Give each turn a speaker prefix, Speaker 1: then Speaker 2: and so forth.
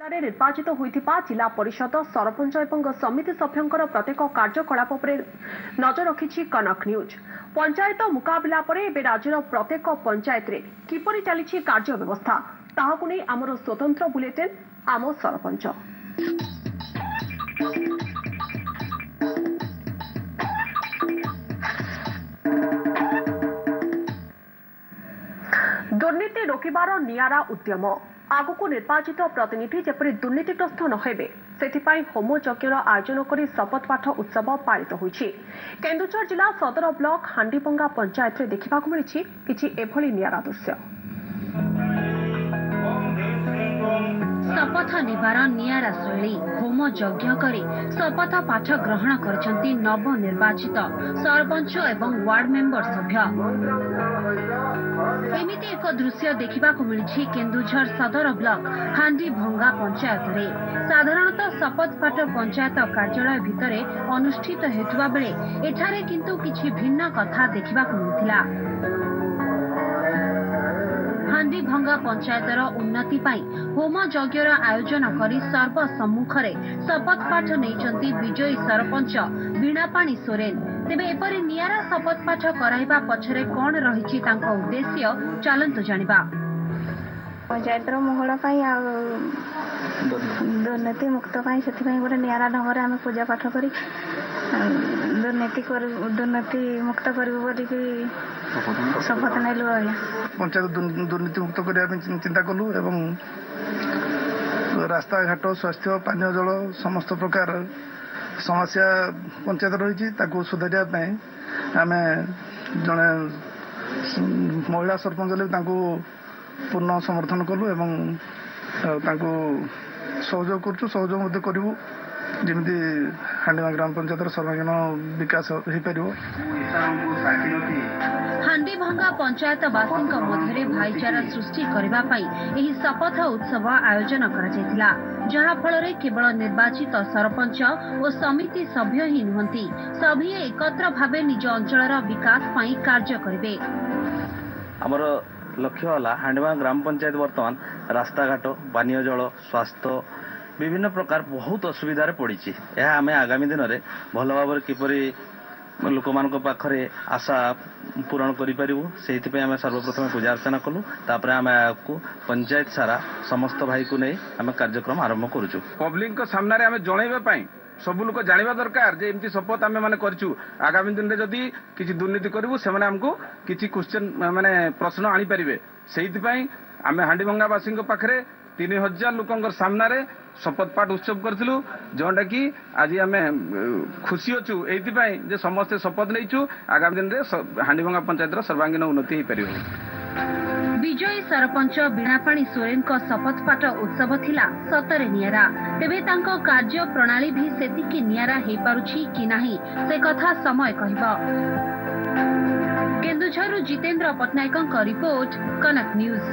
Speaker 1: ଜିଲ୍ଲାରେ ନିର୍ବାଚିତ ହୋଇଥିବା ଜିଲ୍ଲା ପରିଷଦ, ସରପଞ୍ଚ ଏବଂ ସମିତି ସଭ୍ୟଙ୍କର ପ୍ରତ୍ୟେକ କାର୍ଯ୍ୟକଳାପ ଉପରେ ନଜର ରଖିଛି କନକ ନ୍ୟୁଜ୍। ପଞ୍ଚାୟତ ମୁକାବିଲା ପରେ ଏବେ ରାଜ୍ୟର ପ୍ରତ୍ୟେକ ପଞ୍ଚାୟତରେ କିପରି ଚାଲିଛି କାର୍ଯ୍ୟ ବ୍ୟବସ୍ଥା, ତାହାକୁ ନେଇ ଆମର ସ୍ୱତନ୍ତ୍ର ବୁଲେଟିନ୍ ଆମ ସରପଞ୍ଚ। ଦୁର୍ନୀତି ରୋକିବାର ନିଆରା ଉଦ୍ୟମ। ଆଗକୁ ନିର୍ବାଚିତ ପ୍ରତିନିଧି ଯେପରି ଦୁର୍ନୀତିଗ୍ରସ୍ତ ନ ହେବେ, ସେଥିପାଇଁ ହୋମ ଯଜ୍ଞର ଆୟୋଜନ କରି ଶପଥ ପାଠ ଉତ୍ସବ ପାଳିତ ହୋଇଛି। କେନ୍ଦୁଝର ଜିଲ୍ଲା ସଦର ବ୍ଲକ ହାଣ୍ଡିବଙ୍ଗା ପଞ୍ଚାୟତରେ ଦେଖିବାକୁ ମିଳିଛି କିଛି ଏଭଳି ନିଆରା ଦୃଶ୍ୟ।
Speaker 2: ଶପଥ ନେବାର ନିଆରା ଶୈଳୀ। ହୋମ ଯଜ୍ଞ କରି ଶପଥ ପାଠ ଗ୍ରହଣ କରିଛନ୍ତି ନବନିର୍ବାଚିତ ସରପଞ୍ଚ ଏବଂ ୱାର୍ଡ ମେମ୍ବର ସଭ୍ୟ। ଏମିତି ଏକ ଦୃଶ୍ୟ ଦେଖିବାକୁ ମିଳିଛି କେନ୍ଦୁଝର ସଦର ବ୍ଲକ ହାଣ୍ଡିଭଙ୍ଗା ପଞ୍ଚାୟତରେ। ସାଧାରଣତଃ ଶପଥ ପାଠ ପଞ୍ଚାୟତ କାର୍ଯ୍ୟାଳୟ ଭିତରେ ଅନୁଷ୍ଠିତ ହେଉଥିବା ବେଳେ ଏଠାରେ କିନ୍ତୁ କିଛି ଭିନ୍ନ କଥା ଦେଖିବାକୁ ମିଳିଥିଲା। ହାଣ୍ଡିଭଙ୍ଗା ପଞ୍ଚାୟତର ଉନ୍ନତି ପାଇଁ ହୋମ ଯଜ୍ଞର ଆୟୋଜନ କରି ସର୍ବସମ୍ମୁଖରେ ଶପଥ ପାଠ ନେଇଛନ୍ତି ବିଜୟୀ ସରପଞ୍ଚ ବୀଣାପାଣି ସୋରେନ। ତେବେ ଏପରି ନିଆରା ଶପଥ ପାଠ କରାଇବା ପଛରେ କ'ଣ ରହିଛି ତାଙ୍କ ଉଦ୍ଦେଶ୍ୟ, ଚାଲନ୍ତୁ ଜାଣିବା।
Speaker 3: ପଞ୍ଚାୟତର ମଙ୍ଗଳ ପାଇଁ ଆଉ ଦୁର୍ନୀତି ମୁକ୍ତ ପାଇଁ, ସେଥିପାଇଁ ଗୋଟେ ନିଆରା ଢଙ୍ଗରେ ଆମେ ପୂଜା ପାଠ କରି ଦୁର୍ନୀତି ଦୁର୍ନୀତି ମୁକ୍ତ କରିବୁ ବୋଲିକି ଶପଥ ନେଲୁ ଆଜ୍ଞା।
Speaker 4: ପଞ୍ଚାୟତ ଦୁର୍ନୀତି ମୁକ୍ତ କରିବା ପାଇଁ ଚିନ୍ତା କଲୁ ଏବଂ ରାସ୍ତାଘାଟ, ସ୍ୱାସ୍ଥ୍ୟ, ପାନୀୟ ଜଳ, ସମସ୍ତ ପ୍ରକାର ସମସ୍ୟା ପଞ୍ଚାୟତ ରହିଛି, ତାକୁ ସୁଧାରିବା ପାଇଁ ଆମେ ଜଣେ ମହିଳା ସରପଞ୍ଚ ହେଲେ ତାଙ୍କୁ ପୂର୍ଣ୍ଣ ସମର୍ଥନ କଲୁ ଏବଂ ତାଙ୍କୁ ସହଯୋଗ କରୁଛୁ, ସହଯୋଗ ମଧ୍ୟ କରିବୁ, ଯେମିତି ହାଣ୍ଡିମା ଗ୍ରାମ ପଞ୍ଚାୟତର ସର୍ବାଙ୍ଗୀନ ବିକାଶ ହେଇପାରିବ।
Speaker 2: ହାଣ୍ଡିଭଙ୍ଗା ପଞ୍ଚାୟତବାସୀଙ୍କ ମଧ୍ୟରେ ଭାଇଚାରା ସୃଷ୍ଟି କରିବା ପାଇଁ ଏହି ଶପଥ ଉତ୍ସବ ଆୟୋଜନ କରାଯାଇଥିଲା, ଯାହାଫଳରେ କେବଳ ନିର୍ବାଚିତ ସରପଞ୍ଚ ଓ ସମିତି ସଭ୍ୟ ହିଁ ନୁହନ୍ତି, ସଭିଏଁ ଏକତ୍ର ଭାବେ ନିଜ ଅଞ୍ଚଳର ବିକାଶ ପାଇଁ କାର୍ଯ୍ୟ କରିବେ।
Speaker 5: ଆମର ଲକ୍ଷ୍ୟ ହେଲା ହାଣ୍ଡିଭଙ୍ଗା ଗ୍ରାମ ପଞ୍ଚାୟତ ବର୍ତ୍ତମାନ ରାସ୍ତାଘାଟ, ପାନୀୟ ଜଳ, ସ୍ୱାସ୍ଥ୍ୟ, ବିଭିନ୍ନ ପ୍ରକାର ବହୁତ ଅସୁବିଧାରେ ପଡ଼ିଛି। ଏହା ଆମେ ଆଗାମୀ ଦିନରେ ଭଲ ଭାବରେ କିପରି ଲୋକମାନଙ୍କ ପାଖରେ ଆଶା ପୂରଣ କରିପାରିବୁ, ସେଇଥିପାଇଁ ଆମେ ସର୍ବପ୍ରଥମେ ପୂଜା ଅର୍ଚ୍ଚନା କଲୁ। ତାପରେ ଆମେ ଆଗକୁ ପଞ୍ଚାୟତ ସାରା ସମସ୍ତ ଭାଇକୁ ନେଇ ଆମେ କାର୍ଯ୍ୟକ୍ରମ ଆରମ୍ଭ କରୁଛୁ।
Speaker 6: ପବ୍ଲିକଙ୍କ ସାମ୍ନାରେ ଆମେ ଜଣାଇବା ପାଇଁ ସବୁ ଲୋକ ଜାଣିବା ଦରକାର ଯେ ଏମିତି ଶପଥ ଆମେ ମାନେ କରିଛୁ। ଆଗାମୀ ଦିନରେ ଯଦି କିଛି ଦୁର୍ନୀତି କରିବୁ, ସେମାନେ ଆମକୁ କିଛି କ୍ୱେଶ୍ଚନ ମାନେ ପ୍ରଶ୍ନ ଆଣିପାରିବେ। ସେଇଥିପାଇଁ ଆମେ ହାଣ୍ଡିଭଙ୍ଗାବାସୀଙ୍କ ପାଖରେ 3000 ଲୋକଙ୍କ ସାମ୍ନାରେ ଶପଥ ପାଠ ଉତ୍ସବ କରିଥିଲୁ, ଯେଉଁଟାକି ଆଜି ଆମେ ଖୁସି ଅଛୁ ଏଇଥିପାଇଁ ଯେ ସମସ୍ତେ ଶପଥ ନେଇଛୁ, ଆଗାମୀ ଦିନରେ ହାଣ୍ଡିଭଙ୍ଗା ପଞ୍ଚାୟତର ସର୍ବାଙ୍ଗୀନ ଉନ୍ନତି ହେଇପାରିବ।
Speaker 2: ବିଜୟୀ ସରପଞ୍ଚ ବୀଣାପାଣି ସୋରେନଙ୍କ ଶପଥ ପାଠ ଉତ୍ସବ ଥିଲା ସତରେ ନିଆରା। ତେବେ ତାଙ୍କ କାର୍ଯ୍ୟ ପ୍ରଣାଳୀ ବି ସେତିକି ନିଆରା ହେଇପାରୁଛି କି ନାହିଁ, ସେ କଥା ସମୟ କହିବ। କେନ୍ଦୁଝରରୁ ଜିତେନ୍ଦ୍ର ପଟ୍ଟନାୟକଙ୍କ ରିପୋର୍ଟ, କନକ ନ୍ୟୁଜ୍।